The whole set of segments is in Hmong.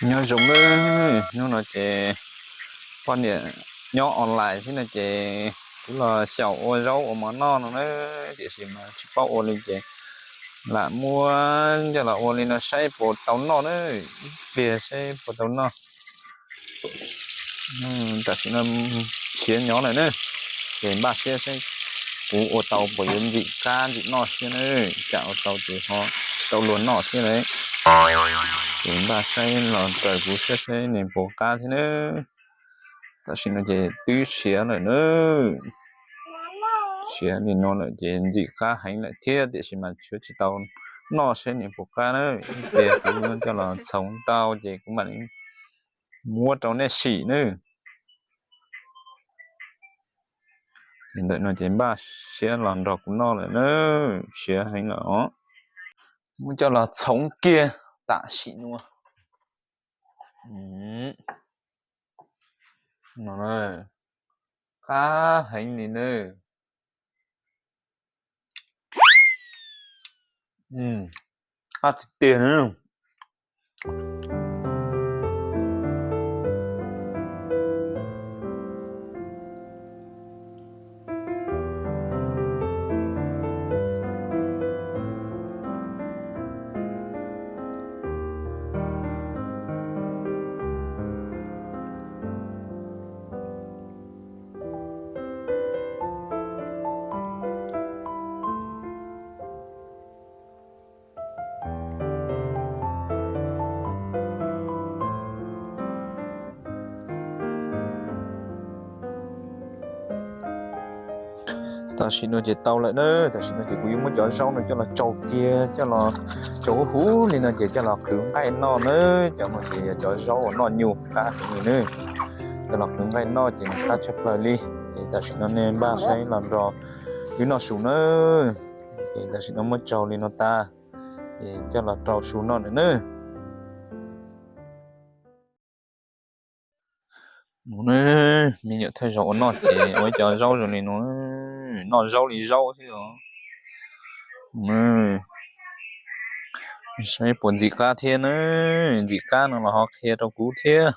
Nyob zoo na, hnub no ces poj niam nyob online xwb no ces kuv los xyaum ua zaub ua mov noj no na, tiam sis mas tsis paub ua li ces lam muab coj los ua li no saib puas tau noj na, ib pliag saib puas tau noj. Tam sim no siav nyob lawm na, ces npaj siab saib kuv ua tau puas yuav ntxim qab ntxim noj thiab na, tsam ua tau ces ho tsis tau luag noj thiab lawm. Ces npaj saib los raws kuv saib saib nws puas qab thiab na. Tam sim no ces twb siav lawm na, siav li no lawm ces ntxim qab heev lawm thiab tiam sis mas tsuav tsis tau noj saib nws puas qab na. Ib pliag kuv coj los txhoov tau ces kuv mam li muab rau nej sim nawb. Ces ntawm no ces npaj siab los nrog kuv noj lawm na, siav heev lawm os. Muab coj los txhoov kiag tam sim no. Qab heev li na. Qab tiag tiag na. Tam sim no ces tau lawm na, tam sim no ces kuv yuav muab cov zaub no coj los tsau kiag, coj los tsau huv huv li no ces coj los qhwv nqaij noj na. Cov no ces yog cov zaub uas noj nyuj qab heev li na. Coj los qhwv nqaij noj ces nws qab tshaj plaws li. Ces tam sim no nej npaj saib los nrog wb noj su na. Ces tam sim no muab tsau li no tas, ces coj los rau su noj lawm na. Mus na, me nyuam thawj zaug ua noj ces ua ib co zaub zoo li no, noj zaub li zaub thiab os. Saib puas ntxim qab thiab na, ntxim qab no los ho qhia rau kuv thiab,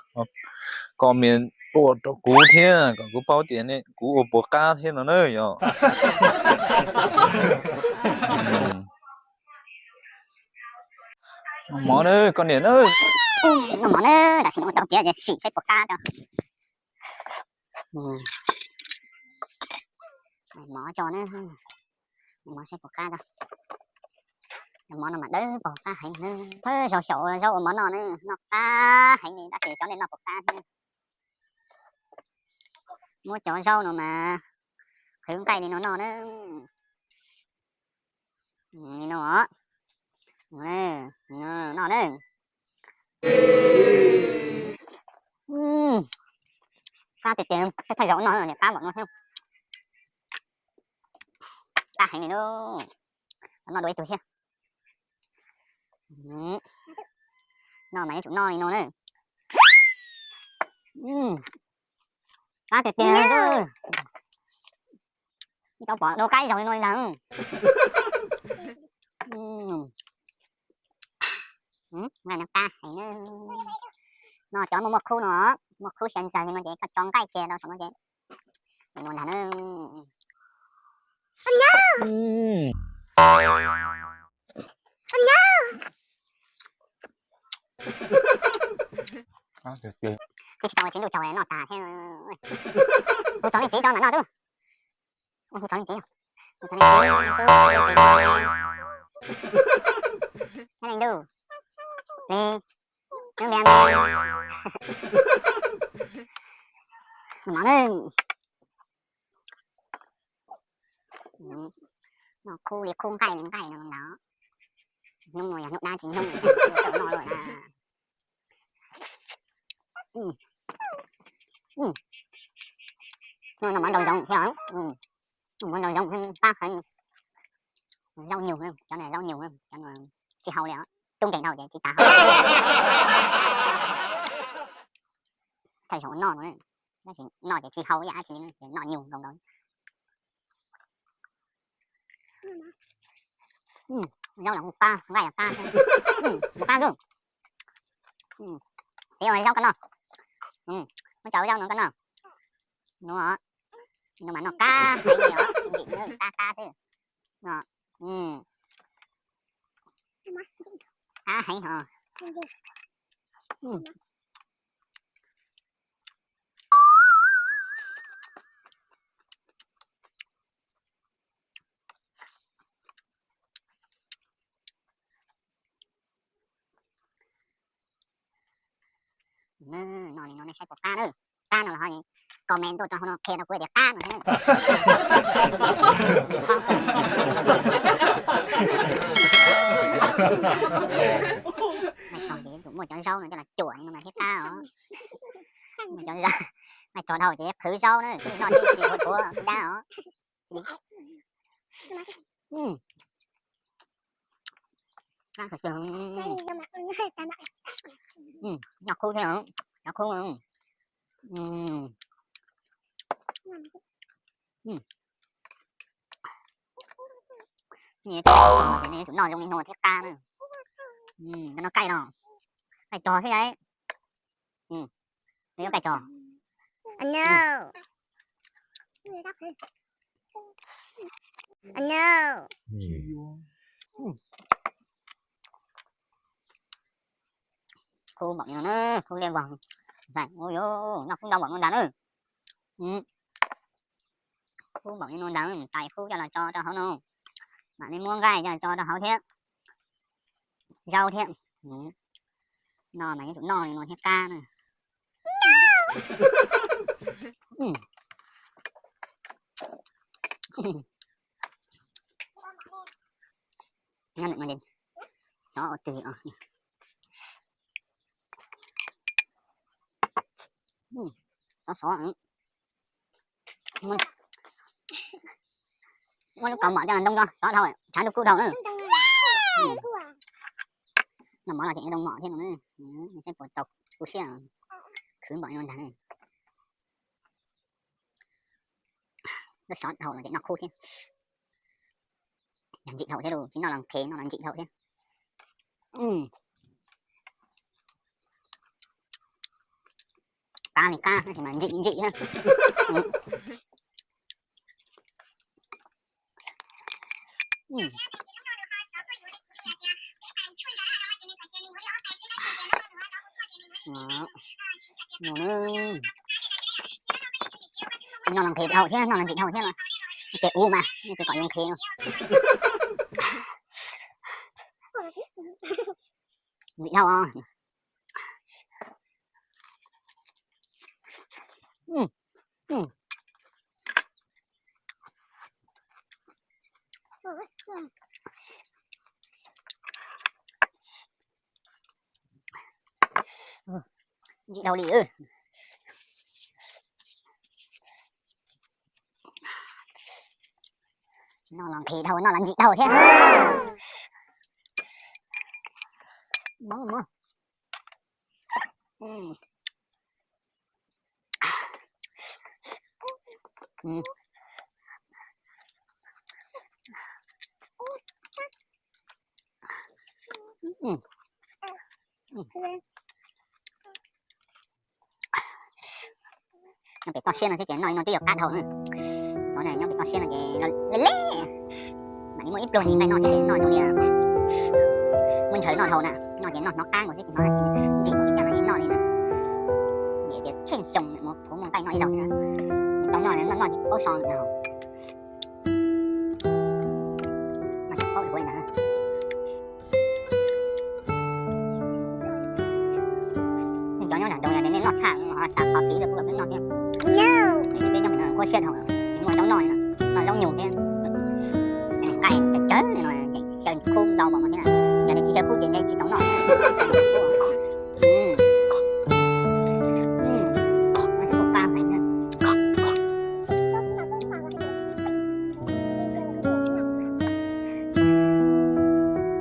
comment tuaj rau kuv thiab kom kuv paub tias kuv ua puas qab thiab no na yom. Mov na koj niam na. Noj mov na, tam sim no ua tau tiav ces sim saib puas qab rau. Mov tso na, mov saib puas qab rau. Mov no mas dawb paug qab heev na. Thawj zaug xyaum ua zaub ua mov noj na, noj qab heev li tab sis xyov nej noj puas qab thiab. Muab cov zaub no mas qhwv nqaij li no noj na. Li no, noj na. Qab tiag tiag, thawj zaug noj qab npaum no thiab. Qab heev li lauj, noj dua ib tug thiab. Noj mas yuav tsum noj li no na. Qab tiag tiag, tsis tau pom dua qab ib zaug li no li ntag. Noj qab heev na. Noj cov muaj muaj khub no, muaj khub xyaw ntxawg li no ces koj tso nqaij kiag rau saum no ces noj ntag na. Twb tsis tau ua tsis ntuj tsaug noj tas thiab. Hu txog leej txiv tso mam noj tub. Hu txog leej txiv, hu txog leej txiv, thiab leej ntuj, li, nub npias npias, mov na. Noj khub li khub nqaij li nqaij no ntag. Hnub no yog hnub dab tsi hnub no noj lawm na. Noj mov nraum zoov thiab, noj mov nraum zoov qab heev. Zaub nyug, cov no zaub nyug, cov no tsis haus li os, tub nkeeg dhau ces tsis tas haus. Thawj zaug noj no. Tab sis noj ces tsis haus ib yam dab tsi li, ces noj nyuag nkaus nkaus. Zaub los kuj qab, nqaij los qab, qab xwb. Peb ua zaub koj noj, muab tso zaub no koj noj. Nuav, nuav mas noj qab heev li os, tsis ntsim li, qab qab xwb. Qab heev os. Noj li no nej saib puas qab na. Qab no los ho comment tuaj rau hauv no qhia rau kuv tias qab no thiab. Maj tso ces yuav tsum muaj cov zaub no coj los cuam li no mas thiaj qab os. Muaj cov zaub, maj tso dhau ces qhwv zaub na, noj tib si dhuav dhuav dab os. Noj khub thiab, noj khub. Nej yuav tsum noj zoo li no thiaj qab na. Noj kaij no, kaij tsog thiab. Nws yuav kaij tsog. Khub npaum li no na, khub liaj vog. Ua yuav noj khub ntau npaum no ntag na. Khub npaum li no ntag, tais khub coj los tso rau hauv no. Mam li muab nqaij coj los tso rau hauv thiab. Zaub thiab. No mas yuav tsum noj li no thiaj qab na. Nyob ntawm no xov ua twg os. Xov xov. Muab lub kaus mom coj los ntoo no, xov dhau, tshav ntuj kub dhau na. Noj mov los tseem ntoo mom thiab no, saib puas tau tu siab. Khwv npaum no ntag. Lub xov dhau los tseem noj khub thiab. Ntsim dhau thiab lauj, tsis noj los nqhis, noj los ntsim dhau thiab. Qab li qab tab sis mas ntsim ntsim thiab. Noj los nqhis dhau thiab, noj los ntsim dhau thiab. Ces ub mas, nej twb kom yuav nqhis. Ntsim dhau os. Ntsim dhau li. Tsis noj los nqhis dhau, noj los ntsim dhau thiab. Nyob pem toj siab no xwb ces noj li no twb yog qab dhau na. Nyob pem toj siab no ces lawv le, mam li muaj ib pluag li nqaij noj xwb ces noj zoo li muaj ntshaw noj dhau na. Noj ces noj hnov qab nkaus xwb tsis hnov dab tsi, ntsim ua li cas no es noj li na. Vim tias tsheej xyoo mus kuv muaj nqaij noj ib zaug thiab, tau noj noj tsis paub so lawm. Noj tsis paub luav ntag. Cov nyob nram nroog yog tias nej noj tshaj ho xav qhov kev lawm kuj los peb noj thiab. Peb nyob nquab siab dhau, muaj zaub noj li no, noj zaub nyuj thiab. Nqaij tsawg tsawg li no ces xyaw khub ntau npaum no thiab, yog tias tsis xyaw khub ces ntshe tsis txaus noj. Xyaw khub, kuj qab heev thiab.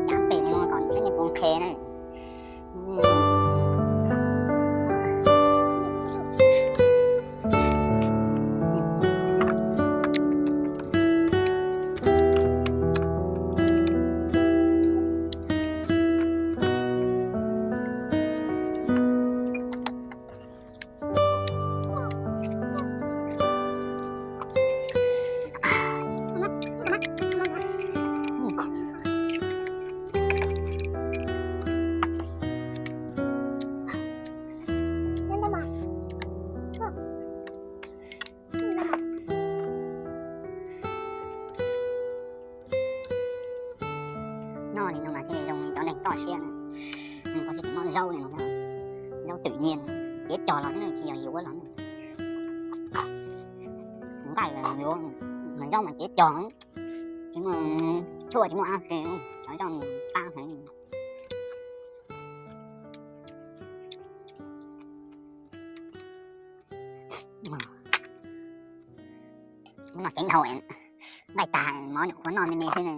Cav pem li no kom saib nej puas nqhis na. txav siab, txav siab ces muab zaub li no, zaub twm nyiaj, cev cog los xwb tsis yog yuav los. Nqaij los yuav, zaub mas cev cog, tsis muaj tshuaj tsis muaj ab tsi, cov zaub qab heev. Hnub no ceev dhau, nqaij tag mov nyuam qhuav noj me me xwb na.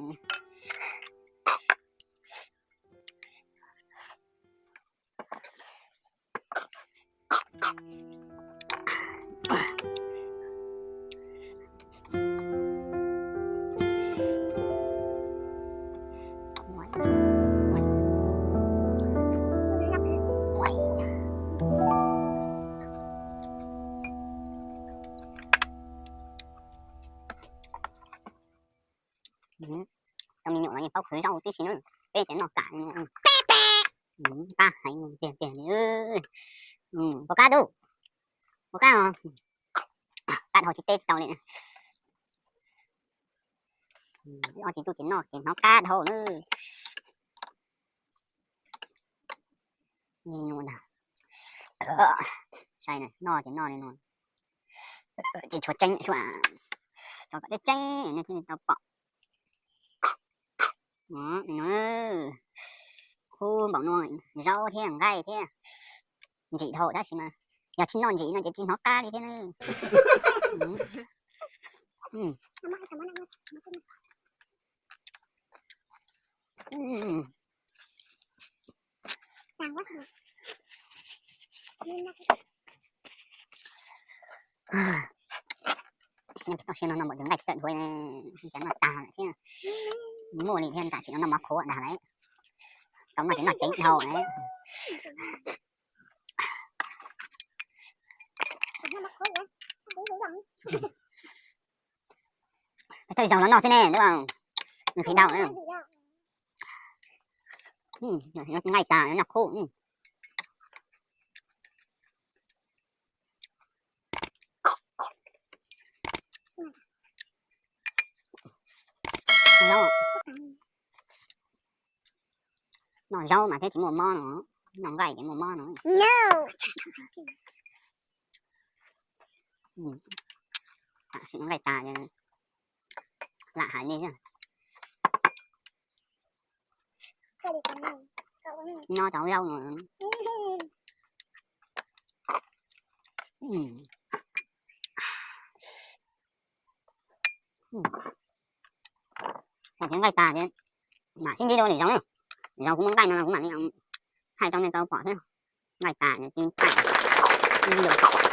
Cov me nyuam no yeej paub khwv zaub tib si na, peb tseem noj kam. Qab heev tiag tiag li. Puas qab tub? Puas qab os? Qab dhau tsis teb tsis tau li. Ob txiv tub ces noj ces hnov qab dhau na. Saib noj ces noj li no, tsis tshua tseeb sua, tso kom tseeb tseeb nej thiaj li tau pom. Khub npaum no, zaub thiab nqaij thiab, ntsim dhau tab sis mas yog tsis noj ntsim no ces tsis hnov qab li thiab na. Toj siab no noj npaum li nqaij tsis txawj dhuav, cas noj tag lawm thiab. Muaj li thiab, tam sim no noj mov qhuav dag lawm, tau noj ces noj ceev dhau lawm. Thawj zaug los noj xwb ne, nws thim dhau na. Nqaij tas noj qhuav. Noj zaub mas thiaj tsis muaj mob no, noj nqaij ces muaj mob no. Tam sim nqaij tas, lam hais li thiab. Nyob cov zaub no. Tam sim nqaij tas ces mam sib ntsib dua lwm zaus na. Lwm zaus kuv muaj nqaij no los kuv mam li thaij rau nej tau pom thiab. Nqaij tas ces tsis thaij.